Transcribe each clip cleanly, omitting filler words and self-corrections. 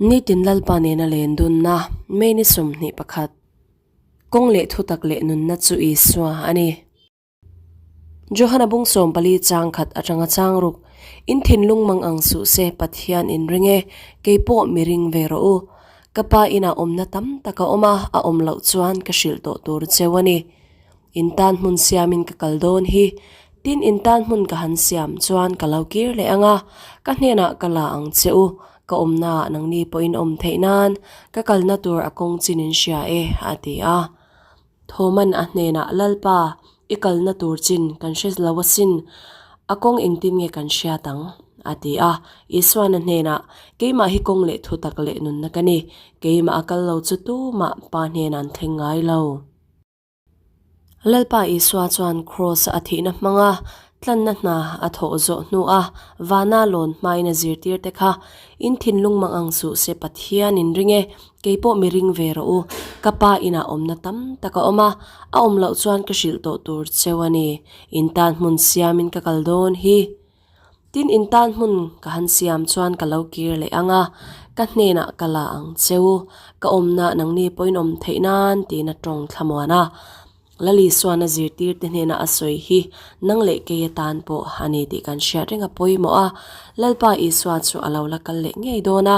Nitin Lalpa nena len dunna May ni 21, Kawng leh thutak leh nunna chu Isua a ni. Johana bung 14 chang khat atanga chang ruk, In thinlung mang ang suh se Pathian in ring e, kei pawh mi ring ve rawh u. Ka pa inah awmna tam tak a awm a, a awm loh chuan ka hrilh tawh tur cheu a ni. In tan hmun siamin ka kal dawn hi. Tin in tan hmun ka han siam chuan ka lo kir leh ang a, ka hnenah ka la ang che u, ka awmnaah nangni pawhin awm theih nan ka kalna tur a kawng chin in hria e, a ti a. Thoman a hnenah, Lalpa, i kalna tur chin kan hre lo asin, a kawng engtin nge kan hriat ang? a ti a. Isuan a hnenah, Keimah hi kawng leh thutak leh nunna ka ni, keimah a kal lo chu tumah Pa hnenah an thleng ngai lo. Lalpa Isua chuan Kraws a thihna hmanga tlanna hna a thawh zawh hnuah vana lawn hmain a zirtirte kha, In thinlung mang ang suh se Pathian in ring e, kei pawh mi ring ve rawh u, ka Pa inah awmna tam tak a awm a, a awm loh chuan ka hrilh tawh tur cheu a ni, in tan hmun siamin ka kal dawn hi. Tin in tan hmun ka han siam chuan ka lo kir leh ang a, ka hnenah ka la ang che u, ka awmna nangni pawhin awm theih nan tiin a tawng thlamuan a. Lali suan a zirtirte hnena a sawi hi nang leh kei atan pawh a ni tih kan hriat reng a pawimawh a, Lalpa Isua chu a lo la kal leh ngei dawn a.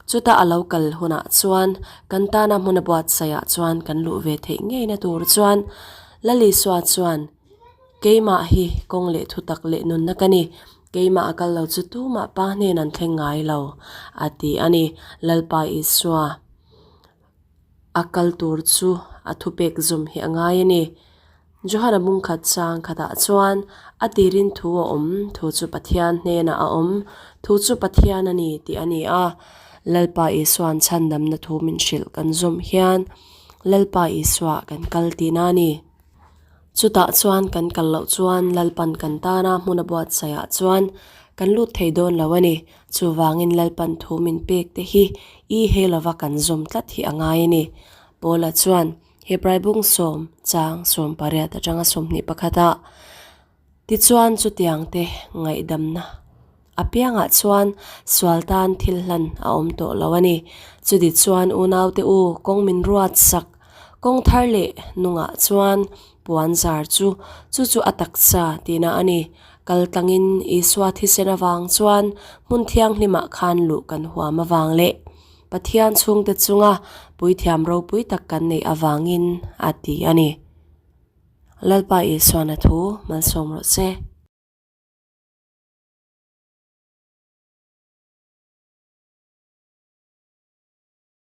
Chuta a lo kal hunah chuan kan tana hmun a buatsaihah chuan kan luh ve theih ngeina tur chuan Lali Isua chuan, Keimah hi kawng leh thutak leh nunna ka ni, keimah a kal lo chu tumah pa hnen an thleng ngai lo, a ti a ni. Lalpa Isua a kal tur chu a thupek zum hi a ngai a ni. Johana bungkhat chang khatah chuan a tirin thu a awm, thu chu Pathian hnenah a awm, thu chu Pathian a ni tih a ni a. Lalpa Isua'n chhandamna thu min hrilh kan zum hian Lalpa Isua kan kal tihna a ni. Chutah chuan kan kal loh chuan Lalpan kan tana hmun a buatsaihah chuan kan lut thei dawn lo a ni. Chuvangin Lalpan thu min pek te hi i he lova kan zawm tlat hi a ngai a ni. Paula chuan Hebrai bung sawm chang 18 atanga 21 ah Tichuan chutiang te ngaihdamna apiangah chuan sual tan thil hlan a awm tawh lo a ni. Chuti chuan unaute u kawng min ruat sak kawng thar leh nungah chuan puan zar chu chu chu a taksa tihna a ni. Kal tlangin Isua thisen avang chuan hmun thianghlimah khan luh kan huam avang leh Pathian chhungte chunga puithiam ropui tak kan neih avangin a ti a ni. Lalpa Isuana thu malsawm rawh se.